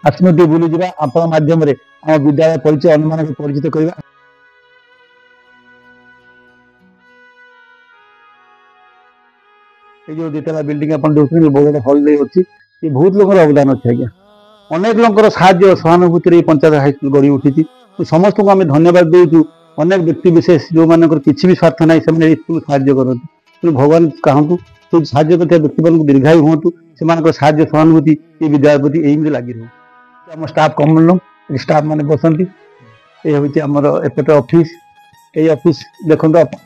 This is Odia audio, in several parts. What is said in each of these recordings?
ଆସନ୍ତୁ ଟିକେ ବୁଲିଯିବା, ଆପଣଙ୍କ ମାଧ୍ୟମରେ ଆମ ବିଦ୍ୟାଳୟ ପରିଚୟ ଅନ୍ୟମାନଙ୍କୁ ପରିଚିତ କରିବା। ଏଇ ଯୋଉ ଦିତଲା ବିଲ୍ଡିଂ ଆପଣ ଦେଖୁଛନ୍ତି, ବହୁତ ବଡ଼ ହଲ୍ ଅଛି। ଏ ବହୁତ ଲୋକର ଅବଦାନ ଅଛି ଆଜ୍ଞା, ଅନେକ ଲୋକଙ୍କର ସାହାଯ୍ୟ ସହାନୁଭୂତିରେ ଏଇ ପଞ୍ଚାୟତ ହାଇସ୍କୁଲ ଗଢ଼ି ଉଠିଛି। ସମସ୍ତଙ୍କୁ ଆମେ ଧନ୍ୟବାଦ ଦେଉଛୁ। ଅନେକ ବ୍ୟକ୍ତି ବିଶେଷ ଯେଉଁମାନଙ୍କର କିଛି ବି ସ୍ୱାର୍ଥ ନାହିଁ, ସେମାନେ ଏଇ ସ୍କୁଲ ସାହାଯ୍ୟ କରନ୍ତି। ତେଣୁ ଭଗବାନ ଚାହାନ୍ତୁ ସେ ସାହାଯ୍ୟ କରିଥିବା ବ୍ୟକ୍ତିମାନଙ୍କୁ ଦୀର୍ଘାୟୁ ହୁଅନ୍ତୁ, ସେମାନଙ୍କର ସାହାଯ୍ୟ ସହାନୁଭୂତି ଏ ବିଦ୍ୟାଳୟ ପ୍ରତି ଏମିତି ଲାଗି ରହୁ। ଆମ ଷ୍ଟାଫ୍ କମନ ରୁମ୍, ଏଠି ଷ୍ଟାଫ୍ ମାନେ ବସନ୍ତି। ଏ ହେଉଛି ଆମର ଏପଟେ ଅଫିସ। ଏଇ ଅଫିସ ଦେଖନ୍ତୁ ଆପଣ,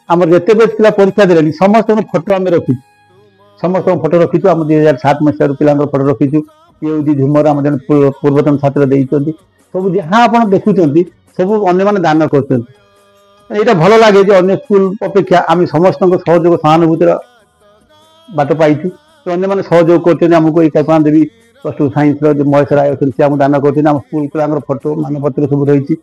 ଆମର ଯେତେ ବେଶ ପିଲା ପରୀକ୍ଷା ଦେଲେଣି ସମସ୍ତଙ୍କ ଫଟୋ ଆମେ ରଖିଛୁ, ସମସ୍ତଙ୍କ ଫଟୋ ରଖିଛୁ। ଆମ 2007 ମସିହାରୁ ପିଲାଙ୍କର ଫଟୋ ରଖିଛୁ। ଇଏ ହେଉଛି ଝୁମର, ଆମ ଜଣେ ପୂର୍ବତନ ଛାତ୍ର ଦେଇଛନ୍ତି। ସବୁ ଯାହା ଆପଣ ଦେଖୁଛନ୍ତି ସବୁ ଅନ୍ୟମାନେ ଦାନ କରୁଛନ୍ତି। ଏଇଟା ଭଲ ଲାଗେ ଯେ ଅନ୍ୟ ସ୍କୁଲ ଅପେକ୍ଷା ଆମେ ସମସ୍ତଙ୍କ ସହଯୋଗ ସହାନୁଭୂତିର ବାଟ ପାଇଛୁ। ଅନ୍ୟମାନେ ସହଯୋଗ କରୁଛନ୍ତି ଆମକୁ। ଏଇ କଳ୍ପନା ଦେବୀ ପ୍ଲସ୍ ଟୁ ସାଇନ୍ସର ଯେଉଁ ମହେଶ ରାୟ ଅଛନ୍ତି, ସେ ଆମକୁ ଦାନ କରୁଛନ୍ତି। ଆମ ସ୍କୁଲ ପିଲାଙ୍କର ଫଟୋ ମାନପତ୍ର ସବୁ ରହିଛି।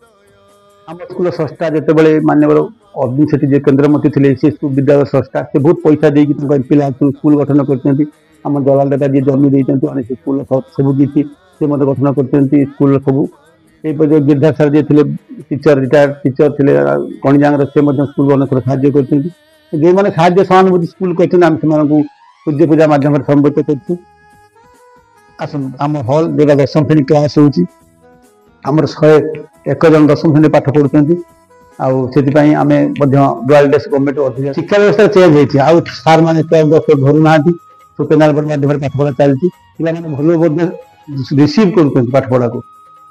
ଆମ ସ୍କୁଲର ସ୍ରଷ୍ଟା ଯେତେବେଳେ ମାନ୍ୟବର ଅର୍ଜୁନ ସେଠୀ ଯିଏ କେନ୍ଦ୍ରମନ୍ତ୍ରୀ ଥିଲେ, ସେ ସ୍କୁଲ ବିଦ୍ୟାଳୟ ସ୍ରଷ୍ଟା, ସେ ବହୁତ ପଇସା ଦେଇକି ତାଙ୍କ ପିଲା ସ୍କୁଲ ଗଠନ କରିଛନ୍ତି। ଆମ ଜଲାଲ ଦାଦା ଯିଏ ଜମି ଦେଇଛନ୍ତି ଅନେକ ସ୍କୁଲର ସବୁ କିଛି ସେ ମଧ୍ୟ ଗଠନ କରିଛନ୍ତି ସ୍କୁଲର ସବୁ। ଏଇପରି ଯେଉଁ ଗିରିଧାର ସାର୍ ଯିଏ ଥିଲେ ଟିଚର, ରିଟାୟାର୍ଡ ଟିଚର ଥିଲେ ଗଣିଜାଙ୍ଗର, ସେ ମଧ୍ୟ ସ୍କୁଲ ଅନେକ ସାହାଯ୍ୟ କରିଛନ୍ତି। ଯେଉଁମାନେ ସାହାଯ୍ୟ ସହାନୁଭୂତି ସ୍କୁଲ କରିଛନ୍ତି, ଆମେ ସେମାନଙ୍କୁ ସୂର୍ଯ୍ୟ ପୂଜା ମାଧ୍ୟମରେ ସମ୍ବୋଧିତ କରୁଛୁ। ଆସନ୍ତୁ ଆମ ହଲ୍ ଯେଉଁଟା ଦଶମ ଶ୍ରେଣୀ କ୍ଲାସ୍ ହେଉଛି, ଆମର 101 ଜଣ ଦଶମ ଶ୍ରେଣୀ ପାଠ ପଢୁଛନ୍ତି। ଆଉ ସେଥିପାଇଁ ଆମେ ମଧ୍ୟ ଡୁଆଲ ଡେସ୍କ ଗଭର୍ଣ୍ଣମେଣ୍ଟ ଅଧିକ ଶିକ୍ଷା ବ୍ୟବସ୍ଥା ଚେଞ୍ଜ ହେଇଛି। ଆଉ ସାର୍ ମାନେ ଧରୁନାହାନ୍ତି, ସବୁ ପେନାଲ ବୋର୍ଡ ମାଧ୍ୟମରେ ପାଠ ପଢ଼ା ଚାଲିଛି। ପିଲାମାନେ ଭଲ ମଧ୍ୟ ରିସିଭ୍ କରୁଛନ୍ତି ପାଠ ପଢ଼ାକୁ।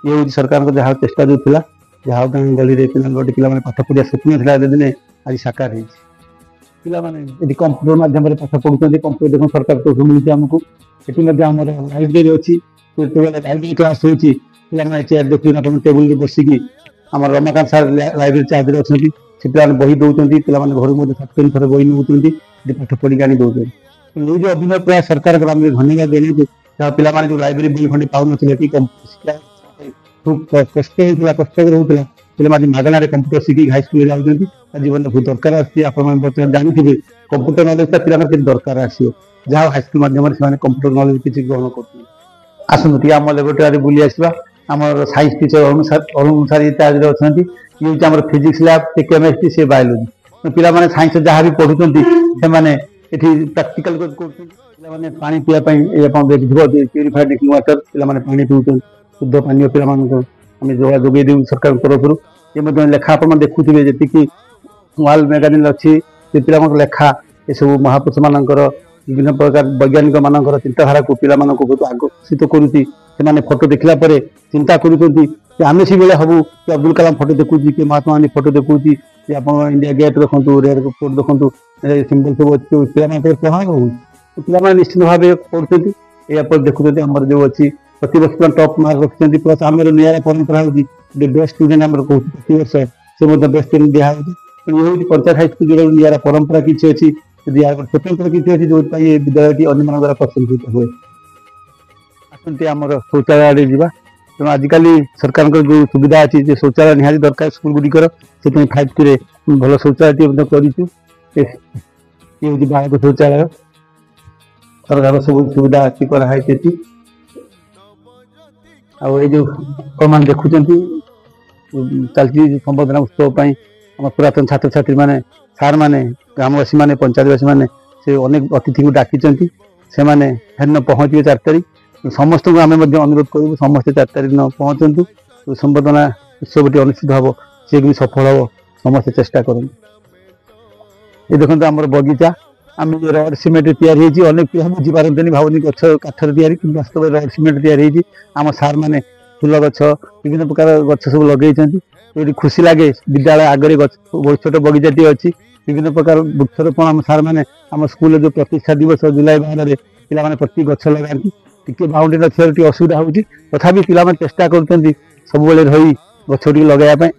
ଇଏ ହେଉଛି ସରକାରଙ୍କ ଯାହା ଚେଷ୍ଟା ଯେଉଁ ଥିଲା, ଯାହା ଗାଁ ଗଳିରେ ପେନାଲ ବୋର୍ଡ ପିଲାମାନେ ପାଠ ପଢ଼ିବା ସ୍ୱପ୍ନ ଥିଲା ଦିନେ, ଆଜି ସାକାର ହେଇଛି। ପିଲାମାନେ ଏଠି କମ୍ପ୍ୟୁଟର ମାଧ୍ୟମରେ ପାଠ ପଢୁଛନ୍ତି। କମ୍ପ୍ୟୁଟର ଦେଖନ୍ତୁ ସରକାର ତରଫରୁ ମିଳୁଛି ଆମକୁ। ଏଠି ମଧ୍ୟ ଆମର ଲାଇବ୍ରେରୀ ଅଛି। ଯେତେବେଳେ ଲାଇବ୍ରେରୀ କ୍ଲାସ୍ ହେଉଛି, ପିଲାମାନେ ଚେୟାର ଦେଖୁଛନ୍ତି ଆପଣ, ଟେବୁଲରେ ବସିକି ଆମର ରମାକାନ୍ତ ସାର୍ ଲାଇବ୍ରେରୀ ଚାର୍ଜରେ ଅଛନ୍ତି। ସେ ପିଲାମାନେ ବହି ଦେଉଛନ୍ତି, ପିଲାମାନେ ଘରକୁ ମଧ୍ୟ 7 3 ଥର ବହି ନେଉଛନ୍ତି, ଏଠି ପାଠ ପଢ଼ିକି ଆଣି ଦେଉଛନ୍ତି। ଏଇ ଯେଉଁ ଅଭିନବ ପ୍ରୟାସ ସରକାରଙ୍କର, ଆମେ ଧନ୍ୟବାଦ ଦେଉଛୁ। ଯାହା ପିଲାମାନେ ଯେଉଁ ଲାଇବ୍ରେରୀ ବହି ଖଣ୍ଡେ ପାଉନଥିଲେ କି ଖୁବ୍ କଷ୍ଟ ହେଉଥିଲା, କଷ୍ଟକର ହେଉଥିଲା, ପିଲାମାନେ ମାଗଣାରେ କମ୍ପ୍ୟୁଟର ଶିଖିକି ହାଇସ୍କୁଲରେ ଯାଉଛନ୍ତି। ତା ଜୀବନରେ ବହୁତ ଦରକାର ଆସୁଛି। ଆପଣମାନେ ବର୍ତ୍ତମାନ ଜାଣିଥିବେ କମ୍ପ୍ୟୁଟର ନଲେଜଟା ପିଲାଙ୍କର କେତେ ଦରକାର ଆସିବ। ଯାହା ହାଇସ୍କୁଲ ମାଧ୍ୟମରେ ସେମାନେ କମ୍ପ୍ୟୁଟର ନଲେଜ କିଛି ଗ୍ରହଣ କରୁଛନ୍ତି। ଆସନ୍ତୁ ଟିକେ ଆମ ଲାବୋରେଟୋରୀ ବୁଲି ଆସିବା। ଆମର science teacher Arun sir, Arun sir ଚାର୍ଜରେ ଅଛନ୍ତି। ଇଏ ହେଉଛି ଆମର ଫିଜିକ୍ସ ଲ୍ୟାବ୍, ସେ କେମିଷ୍ଟ୍ରି, ସେ ବାୟୋଲୋଜି। ପିଲାମାନେ ସାଇନ୍ସ ଯାହା ବି ପଢୁଛନ୍ତି ସେମାନେ ଏଠି ପ୍ରାକ୍ଟିକାଲ କରୁଛନ୍ତି। ପିଲାମାନେ ପାଣି ପିଇବା ପାଇଁ ଏ ଆପଣ ଦେଖିଥିବ ପ୍ୟୁରିଫାଇଡ୍ ଡ୍ରିଙ୍କିଂ ୱାଟର, ପିଲାମାନେ ପାଣି ପିଉଛନ୍ତି। ଶୁଦ୍ଧ ପାନୀୟ ପିଲାମାନଙ୍କୁ ଆମେ ଯୋଗେଇ ଦେଉ ସରକାରଙ୍କ ତରଫରୁ। ଏ ମଧ୍ୟ ଲେଖା ଆପଣ ଦେଖୁଥିବେ, ଯେତିକି ୱାର୍ଲଡ ମ୍ୟାଗାଜିନ୍ ଅଛି ସେ ପିଲାମାନଙ୍କ ଲେଖା, ଏସବୁ ମହାପୁରୁଷମାନଙ୍କର ବିଭିନ୍ନ ପ୍ରକାର ବୈଜ୍ଞାନିକ ମାନଙ୍କର ଚିନ୍ତାଧାରାକୁ ପିଲାମାନଙ୍କୁ ବହୁତ ଆକର୍ଷିତ କରୁଛି। ସେମାନେ ଫଟୋ ଦେଖିଲା ପରେ ଚିନ୍ତା କରୁଛନ୍ତି ଯେ ଆମେ ସେଇଭଳିଆ ହବୁ। କି ଅବ୍ଦୁଲ କାଲାମ ଫଟୋ ଦେଖୁଛି, କି ମହାତ୍ମା ଗାନ୍ଧୀ ଫଟୋ ଦେଖୁଛି, କି ଆପଣ ଇଣ୍ଡିଆ ଗେଟ୍ ଦେଖନ୍ତୁ, ରେଡ୍ ଫୋର୍ଟ ଦେଖନ୍ତୁ, ସିମ୍ବଲ ସବୁ ଅଛି, ପିଲାମାନଙ୍କର ପ୍ରଭାବ ହେଉଛି। ପିଲାମାନେ ନିଶ୍ଚିତ ଭାବେ ପଢୁଛନ୍ତି। ଏହାପରେ ଦେଖୁଛନ୍ତି ଆମର ଯେଉଁ ଅଛି ପ୍ରତିବର୍ଷ ଟପ୍ ମାର୍କ ରଖିଛନ୍ତି। ପ୍ଲସ୍ ଆମର ନିଆରା ପରମ୍ପରା ହେଉଛି ବେଷ୍ଟ ଷ୍ଟୁଡେଣ୍ଟ ଆମର କହୁଛୁ, ପ୍ରତିବର୍ଷ ସେ ମଧ୍ୟ ବେଷ୍ଟ ଷ୍ଟୁଡେଣ୍ଟ ଦିଆହେଉଛି। ତେଣୁ ଇଏ ହେଉଛି ପଞ୍ଚାୟତ ହାଇସ୍କୁଲ ଯେଉଁଟା ନିଆରା ପରମ୍ପରା କିଛି ଅଛି, ଯଦି ଏହାର ସ୍ୱତନ୍ତ୍ର କିଛି ଅଛି ଯେଉଁଥିପାଇଁ ଏ ବିଦ୍ୟାଳୟଟି ଅନ୍ୟମାନଙ୍କ ଦ୍ୱାରା ପ୍ରଶଂସିତ ହୁଏ। ଆସନ୍ତି ଆମର ଶୌଚାଳୟ ଆଡ଼େ ଯିବା। ତେଣୁ ଆଜିକାଲି ସରକାରଙ୍କର ଯେଉଁ ସୁବିଧା ଅଛି ଯେ ଶୌଚାଳୟ ନିହାତି ଦରକାର ସ୍କୁଲ ଗୁଡ଼ିକର, ସେଥିପାଇଁ ଫାଇଭ୍ ଟିରେ ଭଲ ଶୌଚାଳୟଟିଏ ମଧ୍ୟ କରିଛୁ। ଇଏ ହେଉଛି ବାଳକ ଶୌଚାଳୟ, ସରକାର ସବୁ ସୁବିଧା ଅଛି କରାହେଇଛି ଏଠି। ଆଉ ଏଇ ଯେଉଁ ଆପଣମାନେ ଦେଖୁଛନ୍ତି ଚାଲିଛି ସମ୍ବର୍ଦ୍ଧନା ଉତ୍ସବ ପାଇଁ ଆମ ପୁରାତନ ଛାତ୍ରଛାତ୍ରୀମାନେ, ସାର୍ମାନେ, ଗ୍ରାମବାସୀମାନେ, ପଞ୍ଚାୟତବାସୀମାନେ ସେ ଅନେକ ଅତିଥିଙ୍କୁ ଡାକିଛନ୍ତି। ସେମାନେ ସେଦିନ ପହଞ୍ଚିବେ 4 ତାରିଖ। ସମସ୍ତଙ୍କୁ ଆମେ ମଧ୍ୟ ଅନୁରୋଧ କରିବୁ ସମସ୍ତେ 4 ତାରିଖ ଦିନ ପହଞ୍ଚନ୍ତୁ। ସମ୍ବର୍ଦ୍ଧନା ଉତ୍ସବଟି ଅନୁଷ୍ଠିତ ହେବ, ସିଏ ବି ସଫଳ ହେବ, ସମସ୍ତେ ଚେଷ୍ଟା କରନ୍ତୁ। ଏ ଦେଖନ୍ତୁ ଆମର ବଗିଚା, ଆମେ ରଡ୍ ସିମେଣ୍ଟ ତିଆରି ହେଇଛି। ଅନେକ ପିଲା ବୁଝିପାରନ୍ତିନି, ଭାବନ୍ତି ଗଛ କାଠରେ ତିଆରି, କିନ୍ତୁ ବାସ୍ତବରେ ରଡ୍ ସିମେଣ୍ଟ ତିଆରି ହେଇଛି। ଆମ ସାର୍ ମାନେ ଫୁଲ ଗଛ, ବିଭିନ୍ନ ପ୍ରକାର ଗଛ ସବୁ ଲଗେଇଛନ୍ତି। ଏଠି ଖୁସି ଲାଗେ, ବିଦ୍ୟାଳୟ ଆଗରେ ଗଛ ବହୁତ ଛୋଟ ବଗିଚାଟିଏ ଅଛି। ବିଭିନ୍ନ ପ୍ରକାର ବୃକ୍ଷରୋପଣ ଆମ ସାର୍ ମାନେ ଆମ ସ୍କୁଲରେ ଯେଉଁ ପ୍ରତିଷ୍ଠା ଦିବସ ଜୁଲାଇ 12ରେ ପିଲାମାନେ ପ୍ରତି ଗଛ ଲଗାନ୍ତି। ଟିକେ ବାଉଣ୍ଡ୍ରି ନଥିବାରୁ ଟିକେ ଅସୁବିଧା ହେଉଛି, ତଥାପି ପିଲାମାନେ ଚେଷ୍ଟା କରୁଛନ୍ତି ସବୁବେଳେ ରହି ଗଛ ଟିକେ ଲଗାଇବା ପାଇଁ।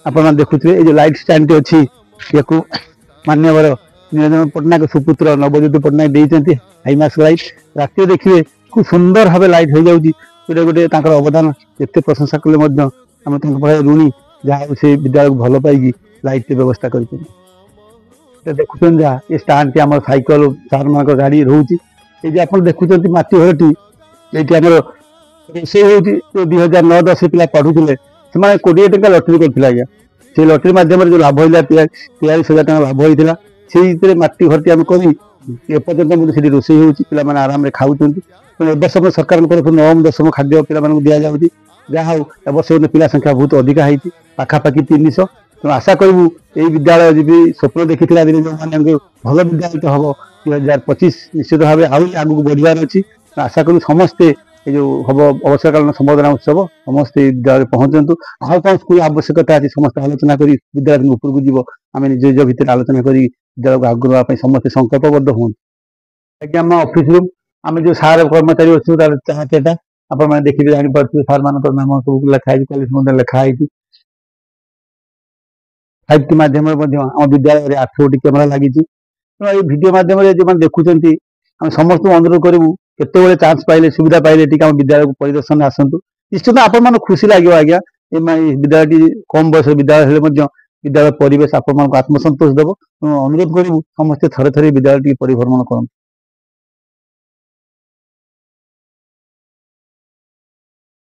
ଆପଣମାନେ ଦେଖୁଥିବେ ଏଇ ଯେଉଁ ଲାଇଟ୍ ଷ୍ଟାଣ୍ଡଟି ଅଛି, ୟାକୁ ମାନ୍ୟବର ନିରଞ୍ଜନ ପଟ୍ଟନାୟକ ସୁପୁତ୍ର ନବଜ୍ୟୋତି ପଟ୍ଟନାୟକ ଦେଇଛନ୍ତି ହାଇମାକ୍ସ ଲାଇଟ୍। ରାତିରେ ଦେଖିବେ ଖୁବ୍ ସୁନ୍ଦର ଭାବେ ଲାଇଟ୍ ହେଇଯାଉଛି। ଗୋଟେ ଗୋଟେ ତାଙ୍କର ଅବଦାନ ଯେତେ ପ୍ରଶଂସା କଲେ ମଧ୍ୟ ଆମେ ତାଙ୍କ ପାଖରେ ଋଣୀ। ଯାହା ହଉ ସେ ବିଦ୍ୟାଳୟକୁ ଭଲ ପାଇକି ଲାଇଟ୍ର ବ୍ୟବସ୍ଥା କରିଛନ୍ତି। ଦେଖୁଛନ୍ତି ଯାହା ଏ ଷ୍ଟାଣ୍ଡଟି ଆମର ସାଇକେଲ ସାର୍ମାନଙ୍କ ଗାଡ଼ି ରହୁଛି। ଏଇ ଯେ ଆପଣ ଦେଖୁଛନ୍ତି ମାଟି ଘରଟି, ଏଇଠି ଆମର ରୋଷେଇ ହେଉଛି। ଯୋଉ 2009-10 ପିଲା ପଢୁଥିଲେ, ସେମାନେ 20 ଟଙ୍କା ଲଟେରୀ କରିଥିଲେ ଆଜ୍ଞା। ସେଇ ଲଟେରୀ ମାଧ୍ୟମରେ ଯୋଉ ଲାଭ ହେଇଥିଲା, 43,000 ଟଙ୍କା ଲାଭ ହେଇଥିଲା, ସେଇଥିରେ ମାଟି ଘରଟି ଆମେ କରି ଏପର୍ଯ୍ୟନ୍ତ ମଧ୍ୟ ସେଠି ରୋଷେଇ ହେଉଛି, ପିଲାମାନେ ଆରାମରେ ଖାଉଛନ୍ତି। ତେଣୁ ଏ ବର୍ଷ ସରକାରଙ୍କ ତରଫରୁ ନବମ ଦଶମ ଖାଦ୍ୟ ପିଲାମାନଙ୍କୁ ଦିଆଯାଉଛି। ଯାହା ହଉ, ଏ ବର୍ଷ ପିଲା ସଂଖ୍ୟା ବହୁତ ଅଧିକା ହେଇଛି, ପାଖାପାଖି 300। ତେଣୁ ଆଶା କରିବୁ, ଏଇ ବିଦ୍ୟାଳୟ ଯଦି ସ୍ୱପ୍ନ ଦେଖିଥିଲା ଦିନେ ଯେଉଁମାନେ ଭଲ ବିଦ୍ୟାଳୟ ହବ, 2025 ନିଶ୍ଚିତ ଭାବେ ଆହୁରି ଆଗକୁ ବଢ଼ିବାର ଅଛି। ଆଶା କରିବୁ ସମସ୍ତେ ଏ ଯୋଉ ହବ ଅବସରକାଳୀନ ସମ୍ବର୍ଦ୍ଧନା ଉତ୍ସବ, ସମସ୍ତେ ଏଇ ବିଦ୍ୟାଳୟରେ ପହଞ୍ଚନ୍ତୁ। ଆଉ କଣ ସ୍କୁଲ ଆବଶ୍ୟକତା ଅଛି, ସମସ୍ତେ ଆଲୋଚନା କରି ବିଦ୍ୟାଳୟ ଉପରକୁ ଯିବ। ଆମେ ନିଜ ନିଜ ଭିତରେ ଆଲୋଚନା କରି ବିଦ୍ୟାଳୟକୁ ଆଗକୁ ନେବା ପାଇଁ ସମସ୍ତେ ସଂକଳ୍ପବଦ୍ଧ ହୁଅନ୍ତୁ ଆଜ୍ଞା। ଆମ ଅଫିସ ରୁମ୍, ଆମେ ଯୋଉ ସାର୍ କର୍ମଚାରୀ ଅଛୁ ତାର ଚାର୍ଟ, ଆପଣମାନେ ଦେଖିବେ, ଜାଣିପାରୁଥିବେ, ସାର୍ ମାନଙ୍କର ନାମ ସବୁ ଲେଖା ହେଇଛି, କ୍ୱାଲିଫିକେସନ ମଧ୍ୟ ଲେଖା ହେଇଛି। 5T ମାଧ୍ୟମରେ ମଧ୍ୟ ଆମ ବିଦ୍ୟାଳୟରେ 8 ଗୋଟି କ୍ୟାମେରା ଲାଗିଛି। ତେଣୁ ଏଇ ଭିଡ଼ିଓ ମାଧ୍ୟମରେ ଯେଉଁମାନେ ଦେଖୁଛନ୍ତି, ଆମେ ସମସ୍ତଙ୍କୁ ଅନୁରୋଧ କରିବୁ, କେତେବେଳେ ଚାନ୍ସ ପାଇଲେ, ସୁବିଧା ପାଇଲେ ଟିକେ ଆମ ବିଦ୍ୟାଳୟକୁ ପରିଦର୍ଶନ ଆସନ୍ତୁ। ନିଶ୍ଚିତ ଆପଣମାନଙ୍କୁ ଖୁସି ଲାଗିବ ଆଜ୍ଞା। ଏ ବିଦ୍ୟାଳୟଟି କମ ବୟସର ବିଦ୍ୟାଳୟ ହେଲେ ମଧ୍ୟ ବିଦ୍ୟାଳୟ ପରିବେଶ ଆପଣମାନଙ୍କୁ ଆତ୍ମସନ୍ତୋଷ ଦେବ। ତେଣୁ ଅନୁରୋଧ କରିବୁ, ସମସ୍ତେ ଥରେ ଥରେ ବିଦ୍ୟାଳୟ ଟିକେ ପରିଭ୍ରମଣ କରନ୍ତୁ।